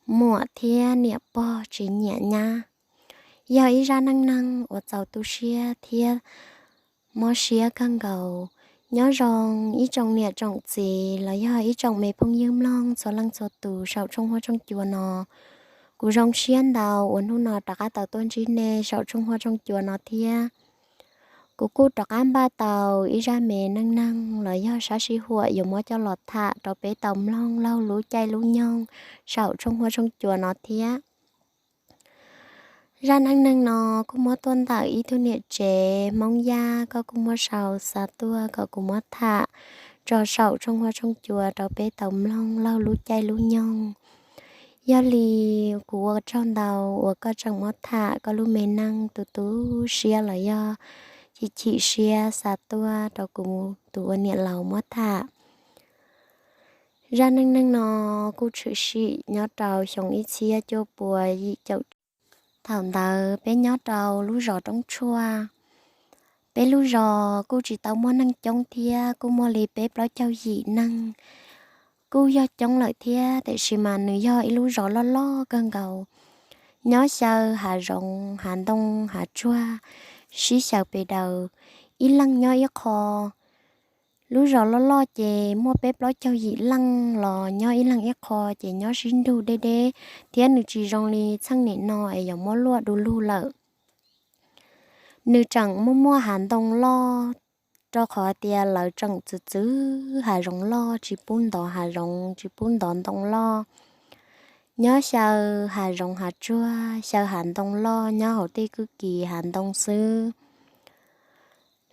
muam thiab niam pog tsis nyiam nyab. Yog ib zaj neej neeg uas txaus tu siab thiab mob siab kawg nkaus. Nyob zoo ib tsoom niam tsoom txiv los yog ib tsoom me phooj ywg mloog txhua leej txhua tus saum tshooj huab tshooj cua no. Kuv zoo siab ntau uas hnub no rov qab tau tuaj ntsib nej saum tshooj huab tshooj cua no thiab. Kuv kuj rov qab npaj tau ib zaj me neej neeg los yog sab sij huam yuav muab coj los tham rau peb tau mloog laug lub caij lub nyoog saum tshooj huab tshooj cua no thiab. Zaj neej neeg no kuj muab tuaj ntawm ib tug niam tsev Hmoob Yaj, koj kuj muab sau xa tuaj kom kuv muab tham tso saum tshooj huab tshooj cua rau peb tau mloog laug lub caij lub nyoog. Yog li kuv ua tsaug ntau uas koj tseem muab tham koj lub me neej tu tu siab los yog chim chim siab xa tuaj rau kuv tus ua niam laus muab tham. Zaj neej neeg no kuj tshwm sim nyob rau xyoo ib txhiab cuaj puas yim caum. Thaum ntawd peb nyob rau lub zos Roob Tshuaj. Peb lub zos kuj tsis tau muaj neeg coob thiab, kuj muaj li peb plaub caug yim neeg. Kuj yog coob lawm thiab, tiam sis mas nws yog ib lub zos loj loj kawg nkaus. Nyob xyaw hav zoov hav ntoo hav tsuag sib xyaw pes daws, ib leeg nyob ib qho. Lub zos loj loj ces muaj peb plaub caug yim leej los nyob ib leeg ib qho ces nyob sib nrug deb deb, thiab nws tsis zoo li txheej niam no es yuav muab luaj du lug lawm. Nws tseem muaj muaj hav ntoo loj, rau qhov tias lawv tseem txwv txwv hav zoov loj, tsis pub ntov hav zoov, tsis pub ntov ntoo loj. Nyob xyaw hav zoov hav tsuag, xyaw hav ntoo loj nyob hauv tej kwj kis hav ntoo xwb.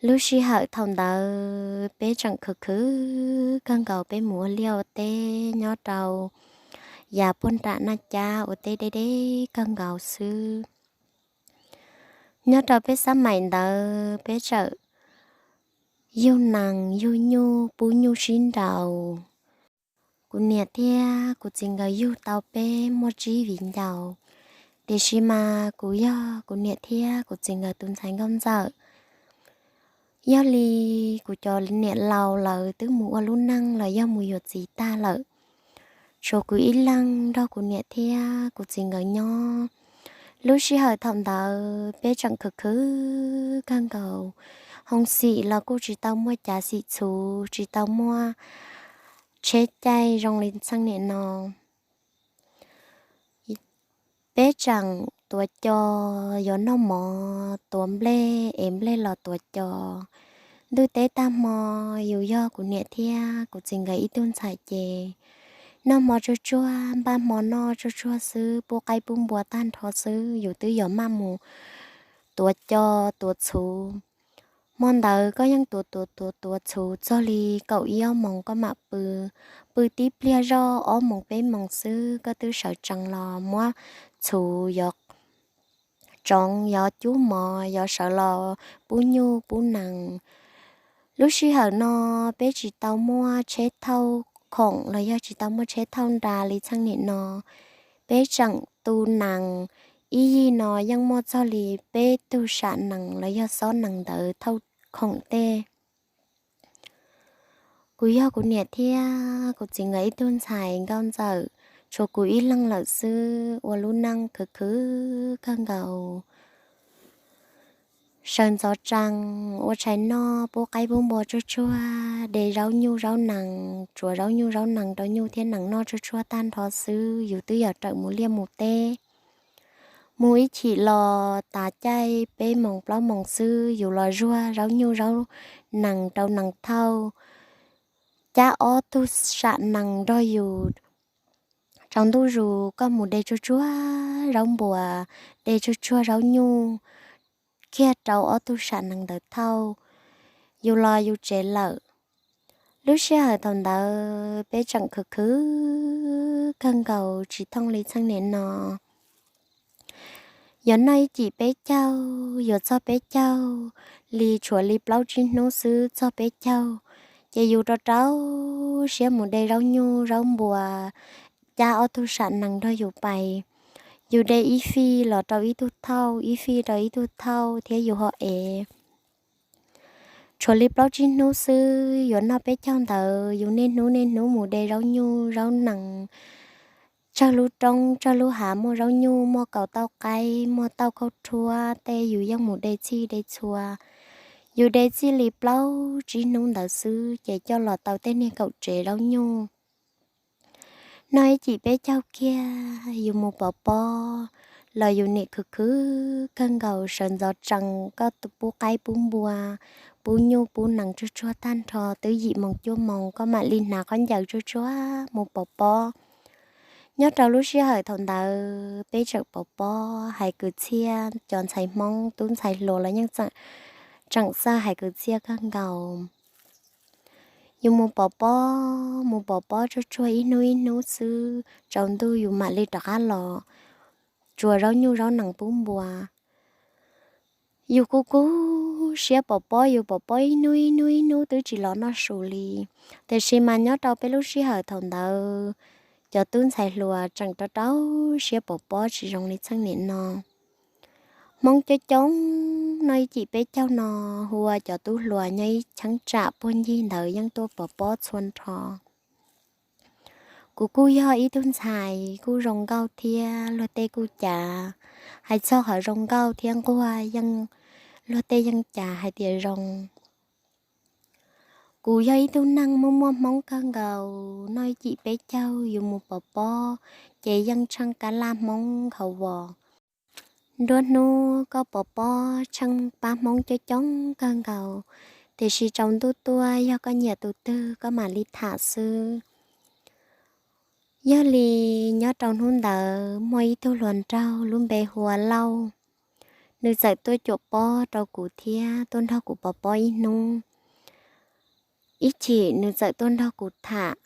Lub sij hawm thaum ntawd peb tseem khwv khwv kawg nkaus, peb mus ua liaj ua teb nyob rau yav puag nram Naj Cab ua teb deb deb kawg nkaus xwb. Nyob rau peb xab maim ntawd peb txawm yug nees yug nyuj pub nyuj sib nraus. Kuv niam thiab kuv txiv nkawd yug tau peb muaj tsib viv ncaus, tiam sis mas kuv yog kuv niam thiab kuv txiv nkawd tus ntxhais nkauj ntxawm. Yog li kuv cov niam laus lawv twb mus ua lub neej los yog mus yuav txiv tag lawm, tshuav kuv ib leeg nrog kuv niam thiab kuv txiv nkawd nyob. Lub sij hawm thaum ntawd peb tseem khwv khwv kawg nkaus, hoo xim los kuj tsis tau muaj cav xim txhuv, tsis tau muaj tsheb caij zoo li txheej niam no. Peb tseem tuav cos, yuav noj mov tuav nplej, ev nplej los tuav cos. Ntuj teb tag hmo, yus yog kuv niam thiab kuv txiv nkawd ib tug ntxhais ces noj hmo tsuag tsuag, npaj hmo noj tsuag tsuag xwb, pub qaib pub npua tag nrho xwb, yus twb yuav maj mus tuav cos tuav txhuv. Hmo ntawd koj yeej tuav tuav tuav tuav txhuv txog li kaum ib ob moos koj mam pw. Pw tib pliag zoj ob moos peb moos xwb koj twb sawv tsees los muab txhuv yuav tsoov, yuav cub mov, yuav sawv los pub nyuj pub nees. Lub sij hawm no peb tsis tau muaj tsheb thauj khoom los yog tsis tau muaj tsheb thauj nra li txheej niam no. Peb tseem tu nees, ib yig no yeej muaj txog li peb tug sam nees los yog xob nees ntawd thauj khoom tej. Kuv yog kuv niam thiab kuv txiv nkawd ib tug ntxhais nkauj ntxawm, tshuav kuv ib leeg lawm xwb, ua lub neej khwv khwv kawg nkaus. Sawv ntxov tsees, ua tshais noj, pub qaib pub npua tsuag tsuag, de zaub nyuj zaub nees, tsuav zaub nyuj zaub nees rau nyuj thiab nees noj tsuag tsuag tag nrho xwb, yus twb yuav rawm mus liaj mus teb. Mus ib chim los tas caij peb moos plaub moos xwb, yus los zuag zaub nyuj zaub nees rau nees thauj, cab ob tug sam nees nrog yus. Tsaus ntuj zus koj mus de tsuag tsuag zaub npuas, de tsuag tsuag zaub nyuj kiag rau ob tug sam nees ntawd thauj, yus los yus tsev lawm. Lub sij hawm thaum ntawd peb tseem khwv khwv kawg nkaus tsis thooj li txheej niam no. Yuav noj ib cim peb caug, yuav txog peb caug, li tshuav li plaub tsib hnub xwb txog peb caug, ces yus rau rau siab mus de zaub nyuj zaub npuas, cab ob tug sam nees nrog yus pais. Yus de ib fij los rau ib tug thauj, ib fij rau ib tug thauj thiab yus ho ev. Tshuav li plaub tsib hnub xwb yuav noj peb caug ntawd, yus niaj hnub niaj hnub mus de zaub nyuj zaub nees, tsawg lub roob tsawg lub hav muaj zaub nyuj, muaj kaus tauj qaib, muaj tauj khaub rhuab, tej yus yeej mus de txhij de txhua. Yus de txij li plaub tsib hnub ntawd xwb ces coj los tau tej niag kaum tsev zaub nyuj. Noj ib cim peb caug kiag yus mus pov pob los yus nim khwv khwv kawg nkaus, sawv ntxov tsees koj pub qaib pub npua, pub nyuj pub nees tsuag tsuag tag nrho, twb yim moos cuaj moos koj mam li hnav qhob ncaws tsuag tsuag mus pov pob. Nyob rau lub sij hawm thaum ntawd peb tseem pov pob hais kwv txhiaj, cov ntxhais Hmoob tub ntxhais hluas los yeej tseem txawj hais kwv txhiaj kawg nkaus. Yus mus pov pob, mus pov pob tsuag tsuag ib hnub ib hnub xwb, tsaus ntuj yus mam li rov qab los tsuav zaub nyuj zaub nees pub npua. Yus kuj kub siab pov pob, yus pov pob ib hnub ib hnub ib hnub twb tsis los noj su li. Tiam sis mas nyob rau peb lub sij hawm thaum ntawd, cov tub ntxhais hluas tseem rau rau siab pov pob tsis zoo li txheej niam no. Hmoob coob coob noj ib cim peb caug no, hu ua cov tub hluas nyob ib cheeb tsam puag ncig ntawd yeej tuaj pov pob txhua nrho. Kuv kuj yog ib tug ntxhais kuj zoo nkauj thiab luag tej kuj cav, hais txog qhov zoo nkauj thiab nquag yeej luag tej yeej cav hais tias zoo. Kuv yog ib tug neeg muaj muaj Hmoob kawg nkaus, noj ib cim peb caug yus mus pov pob ces yeej tsheej kab laj Hmoob nkhaus vos. Nruab hnub koj pov pob tsheej pab Hmoob coob coob kawg nkaus, tiam sis tsaus ntuj tuaj yog koj nyiam tus twg koj mam li tham xwb. Yog li nyob rau hnub ntawd muaj ib tug hluas nraug lub npe hu ua Lauj, nws txawm tuaj cuam pob rau kuv thiab tuaj nrog kuv pov pob ib hnub. Ib chim nws txawm tuaj nrog kuv tham,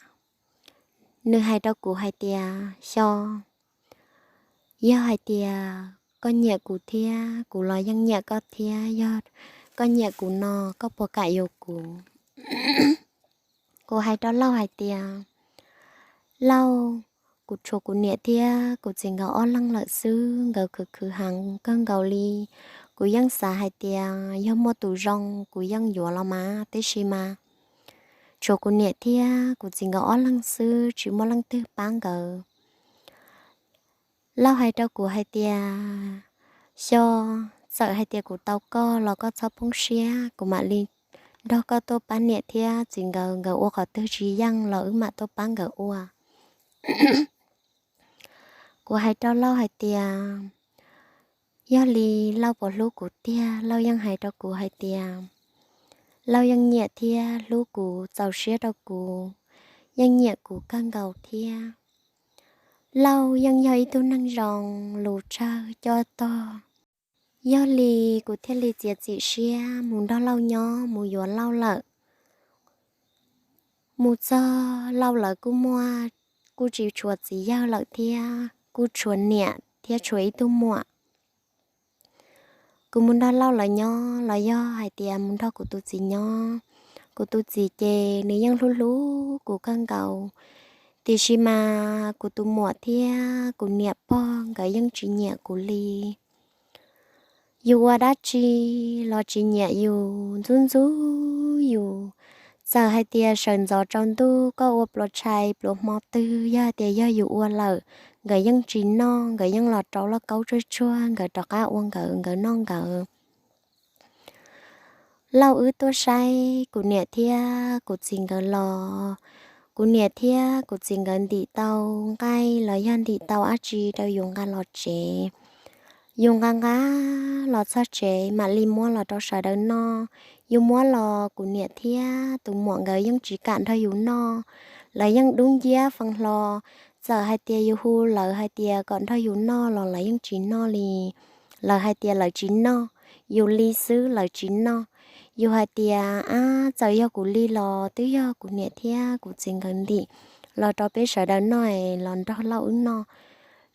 nws hais rau kuv hais tias, Xyo, yog hais tias koj nyiam kuv thiab kuv los yeej nyiam koj thiab, yog koj nyiam kuv no koj puas kam yuav kuv? Kuv hais rau Lauj hais tias, Lauj, kuv tshuav kuv niam thiab kuv txiv nkawd ob leeg lawm xwb, nkawd khwv khwv heev kawg nkaus li. Kuv yeej xav hais tias yog muaj tus zoo kuv yeej yuav los mas, tiam sis mas tshuav kuv niam thiab kuv txiv nkawd ob leeg xwb, tsis muaj leej twg pab nkawd. Lauj hais rau kuv hais tias, Xyo, txawm hais tias kuv tau koj los koj txhob poob siab, kuv mam li nrog koj tuaj pab niam thiab txiv nkawd, nkawd ua qhov twg tsis yeej los wb mam tuaj pab nkawd ua. Kuv hais rau Lauj hais tias, Yog li Lauj puas hlub kuv tiag? Lauj yeej hais rau kuv hais tias Lauj yeej nyiam thiab hlub kuv, txaus siab rau kuv, yeej nyiam kuv kawg nkaus thiab. Lauj yeej yog ib tug neeg zoo, lus tsawg coj tog. Yog li kuv thiaj li txiav txim siab mus nrog Lauj nyob, mus yuav Lauj lawm. Mus txog Lauj lawv kuj muaj, kuj tsis tshuav txiv yawg lawm thiab, kuj tshuav niam thiab tshuav ib tug muam. Kuv mus nrog Lauj lawv nyob los yog hais tias mus nrog kuv tus txiv nyob. Kuv tus txiv ces nws yeej hlub hlub kuv kawg nkaus, tiam sis mas kuv tus muam thiab kuv niam pog nkawd yeej tsis nyiam kuv li. Yus ua dab tsi los tsis nyiam yus, ntxub ntxub yus. Txawm hais tias sawv ntxov tsaus ntuj koj ua pluas tshais pluas hmo twg, yog hais tias yog yus ua lawm, nkawd yeej tsis noj, nkawd yeej los rau lauj kaub tsuag tsuag, nkawd rov qab ua nkawd, nkawd noj nkawd. Lauj wb tuaj saib kuv niam thiab kuv txiv nkawd los, kuv niam thiab kuv txiv nkawd ntim tau nqaij los yog ntim tau dab tsi rau yus nqa los tsev. Yus nqa nqa los txog tsev mam li muab los rau sawv daws noj. Yus muab los kuv niam thiab tus muam nkawd yeej tsis kam nrog yus noj, lawv yeej dub nciab fee hlo. Txawm hais tias yus hu lawv hais tias kom nrog yus noj los lawv yeej tsis noj li. Lawv hais tias lawv tsis noj, yus li xwb lawv tsis noj. Yus hais tias, Ab, txawm yog kuv li los twb yog kuv niam thiab kuv txiv nkawd ntim los rau peb sawv daws noj es los nrog Lauj wb noj.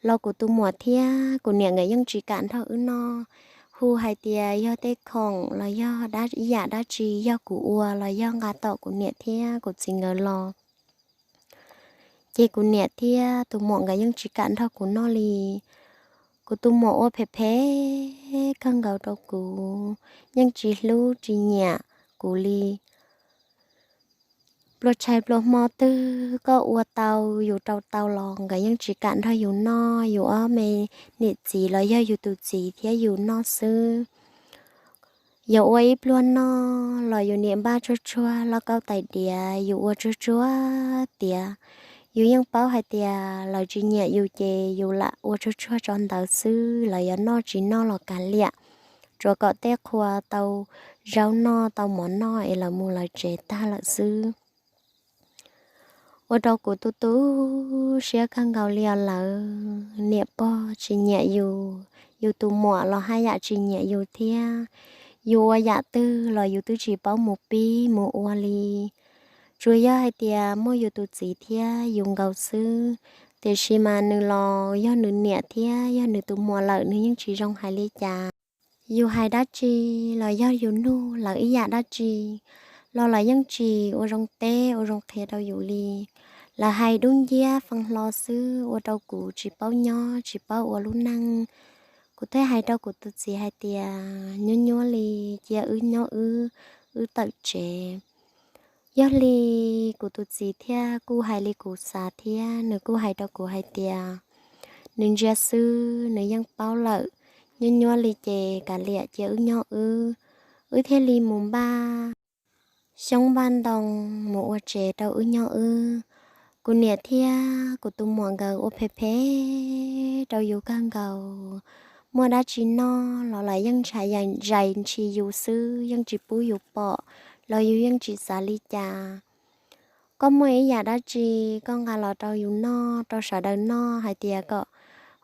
Los kuv tus muam thiab kuv niam nkawd yeej tsis kam nrog wb noj, hu hais tias yog tej khoom los yog ib yam dab tsi yog kuv ua los yog nqa tom kuv niam thiab kuv txiv nkawd los. Ces kuv niam thiab tus muam nkawd yeej tsis kam nrog kuv noj li. Kuv tus muam ua phem phem kawg nkaus rau kuv, yeej tsis hlub tsis nyiam kuv li. Pluas tshais pluas hmo twg koj ua tau yus rau tau los nkawd yeej tsis kam nrog yus noj, yus ob me niam txiv los yog yus tus txiv thiab yus noj xwb. Yus ua ib pluag noj los yus niam npaj tsuag tsuag lauj kaub tais diav, yus ua tsuag tsuag tiav. Yus yeej paub hais tias lawv tsis nyiam yus ces yus lam ua tsuag tsuag tso ntawd xwb, lawv yuav noj tsis noj los kav liam, tsuav kom tej qhua tau zaub noj tau mov noj es lawv mus lawv tsev tag lawm xwb. Ua rau kuv tu tu siab kawg nkaus li os lawv, niam pog tsis nyiam yus, yus tus muam los haj yam tsis nyiam yus thiab. Yus ua yam twg los yus twb tsis paub mus pib mus ua li. Tsuas yog hais tias muaj yus tus txiv thiab yus nkaus xwb, tiam sis mas nws los yog nws niam thiab yog nws tus muam lawm nws yeej tsis zoo hais li cas. Yus hais dab tsi los yog yus nug lawv ib yam dab tsi los lawv yeej tsis ua zoo teb ua zoo qhia rau yus li. Lawv hais dub nciab fee hlo xwb ua rau kuv tsis paub nyob tsis paub ua lub neej. Kuv thiaj hais rau kuv tus txiv hais tias nyuab nyuab li, cia wb nyob wb, wb tawm tsev. Yog li kuv tus txiv thiaj kuj hais li kuv xav thiab, nws kuj hais rau kuv hais tias nws ntsia xwb nws yeej paub lawm, nyuab nyuab li ces kav liam cia wb nyob wb, wb thiaj li mus npaj xyoob npaj ntoo mus ua tsev rau wb nyob wb. Kuv niam thiab kuv tus muam nkawd ua phem phem rau yus kawg nkaus, muaj dab tsi noj los lawv yeej ntshav zais ntshis yus xwb, yeej tsis pub yus pom los yus yeej tsis xav li cas. Koj muaj ib yam dab tsi koj nqa los rau yus noj, rau sawv daws noj hais tias kom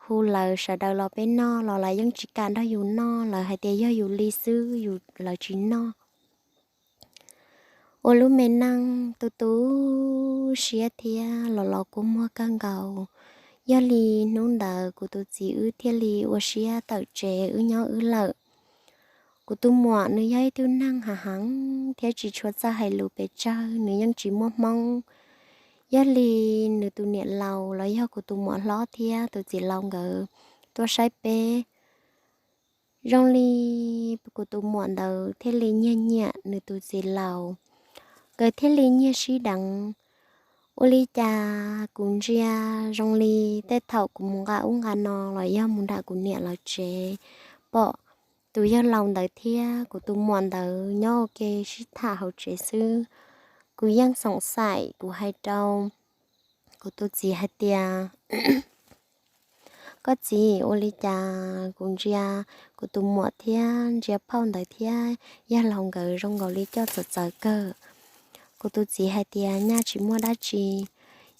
hu lawv sawv daws los peb noj los lawv yeej tsis kam nrog yus noj, lawv hais tias yog yus li xwb, yus lawv tsis noj. Ua lub me neej tu tu siab thiab los los kua muag kawg nkaus. Yog li hnub ntawd kuv tus txiv wb thiaj li ua siab tawm tsev wb nyob wb lawm. Kuv tus muam nws yog ib tug neeg hav heev thiab tsis tshua txawj hais lus pes tsawg, nws yeej tsis muaj hmoob. Yog li nws tus niam laus los yog kuv tus muam hlob thiab tus txiv laus nkawd tuaj saib peb. Zoo li kuv tus muam ntawd thiaj li nyiag nyiam nws tus txiv laus, nkawd thiaj li nyiag sib deev. Ua li cas kuv ntsia zoo li tej thaum kuv mus nqa ub nqa no los yog mus nram kuv niam lawv tsev, pom tus yawg laus ntawd thiab kuv tus muam ntawd nyob ua ke sib tham hauv tsev xwb. Kuv yeej xoom xaim, kuv hais rau kuv tus txiv hais tias, koj txiv, ua li cas kuv ntsia kuv tus muam thiab ntsia phauj ntawd thiab yawg laus nkawd zoo nkaus li coj txawv txawv kawg. Kuv tus txiv hais tias nyaj tsis muaj dab tsi,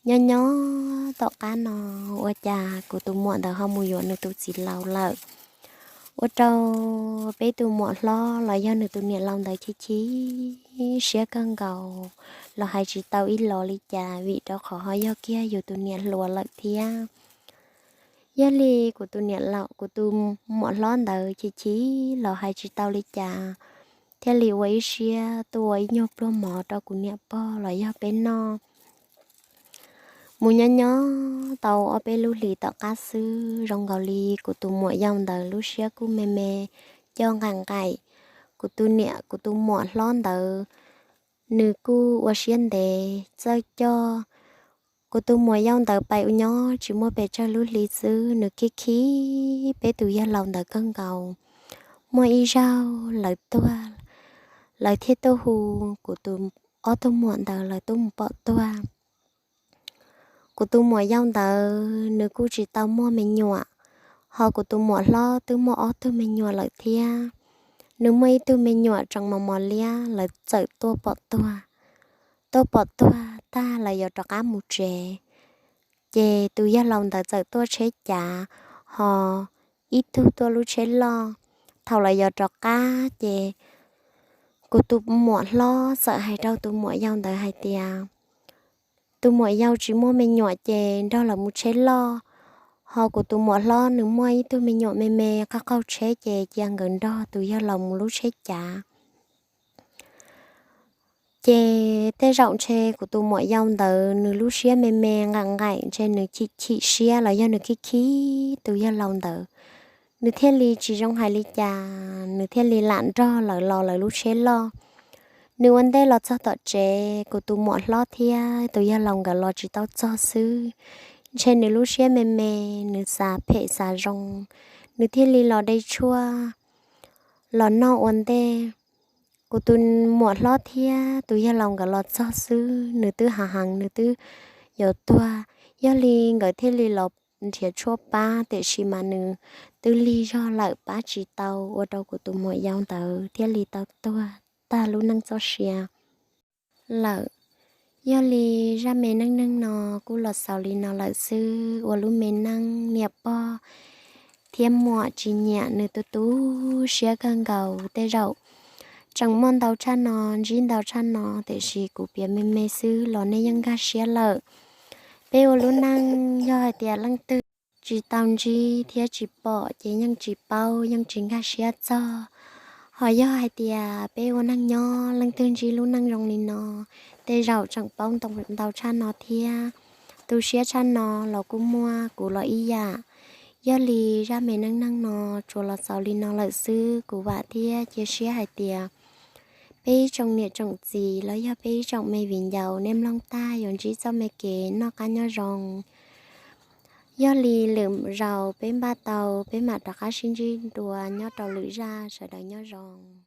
nyob nyob tom qab no ua cas kuv tus muam ntawd ho mus yuav nws tus txiv laus lawm. Ua rau peb tus muam hlob los yog nws tus niam laus ntawd chim chim siab kawg nkaus, los hais tsis tau ib los li cas vim rau qhov ho yog kiag yus tus niam hluas lawm thiab. Yog li kuv tus niam laus, kuv tus muam hlob ntawd chim chim los hais tsis tau li cas, thiaj li ua ib siab tuaj ua ib nyuag pluag mov rau kuv niam pog los yog peb noj. Mus nyob nyob tau ob peb lub hlis tom qab xwb, zoo nkaus li kuv tus muam yau ntawd lub siab kuj me me, coj nqaim nqaim. Kuv tus niam, kuv tus muam hlob ntawd, nws kuj ua siab ntev txawj coj. Kuv tus muam yau ntawd pais ua nyob tsis muaj pes tsawg lub hli xwb, nws khib khib peb tus yawg laus ntawd kawg nkaus. Muaj ib zaug lawv tuag, lawv thiaj tuaj hu kuv tus, ob tug muam ntawd lawv tuaj mus pom tuag. Kuv tus muam yau ntawd nws kuj tsis tau muaj me nyuam, ho kuv tus muam hlob twb muaj ob tug me nyuam lawm thiab. Nws muaj ib tug me nyuam tseem mos mos liab, lawv txawm tuaj pom tuag. Tuaj pom tuag tag lawv yuav rov qab mus tsev, ces tus yawg laus ntawd txawm tuaj tsheb cav, ho ib tug tuaj lub tsheb loj. Thaum lawv yuav rov qab ces kuv tus muam hlob txawm hais rau tus muam yau ntawd hais tias, tus muam yau tsis muaj me nyuam ces nrog lawv mus tsheb loj, ho kuv tus muam hlob nws muaj ib tug me nyuam me me qaug qaug tsheb ces cia nkawd nrog tus yawg laus mus lub tsheb cav. Ces tej zaum ntshe kuv tus muam yau ntawd nws lub siab me me nqaim nqaim, ntshe nws chim chim siab los yog nws khib khib tus yawg laus ntawd, nws thiaj li tsis zoo hais li cas, nws thiaj li lam nrog lawv los lawv lub tsheb loj. Nws ua ntej los txog tom tsev, kuv tus muam hlob thiab tus yawg laus nkawd los tsis tau txog xwb, ntshe nws lub siab me me, nws xav phem xav zoo, nws thiaj li los de tshuaj los noj ua ntej. Kuv tus muam hlob thiab tus yawg laus nkawd los txog xwb, nws twb hav heev, nws twb yuav tuag, yog li nkawd thiaj li los nrhiav tshuaj pab, tiam sis mas nws twb lig zog lawm, pab tsis tau, ua rau kuv tus muam yau ntawd thiaj li tau tuag tag lub neej txoj sia lawm. Yog li zaj me neej neeg no kuj los xaus li no lawm xwb. Ua lub me neej niam pog thiab muam tsis nyiam nws tu tu siab kawg nkaus. Tej zaum tseem muaj ntau tshaj no, ntsib ntau tshaj no, tiam sis kuv piav me me xwb los nej yeej nkag siab lawm. Peb ua lub neej yog hais tias leej twg tsis tau ntsib thiab tsis pom ces yeej tsis paub, yeej tsis nkag siab txog. Ho yog hais tias peb ua neej nyob leej twg ntsib lub neej zoo li no, tej zaum tseem paub ntau tshaj no thiab, tu siab tshaj no los kuj muaj, kuv los ib yam. Yog li zaj me neej neeg no tsuas los xaus li no lawm xwb. Kuv vam thiab cia siab hais tias peb ib tsoom niam tsoom txiv los yog peb ib tsoom me viv ncaus nej mloog tag yuav ntsib txoj me kev noj qab nyob zoo. Yog li lwm zaus peb npaj tau peb mam rov qab sib ntsib dua nyob rau lwm zaj, sawv daws nyob zoo.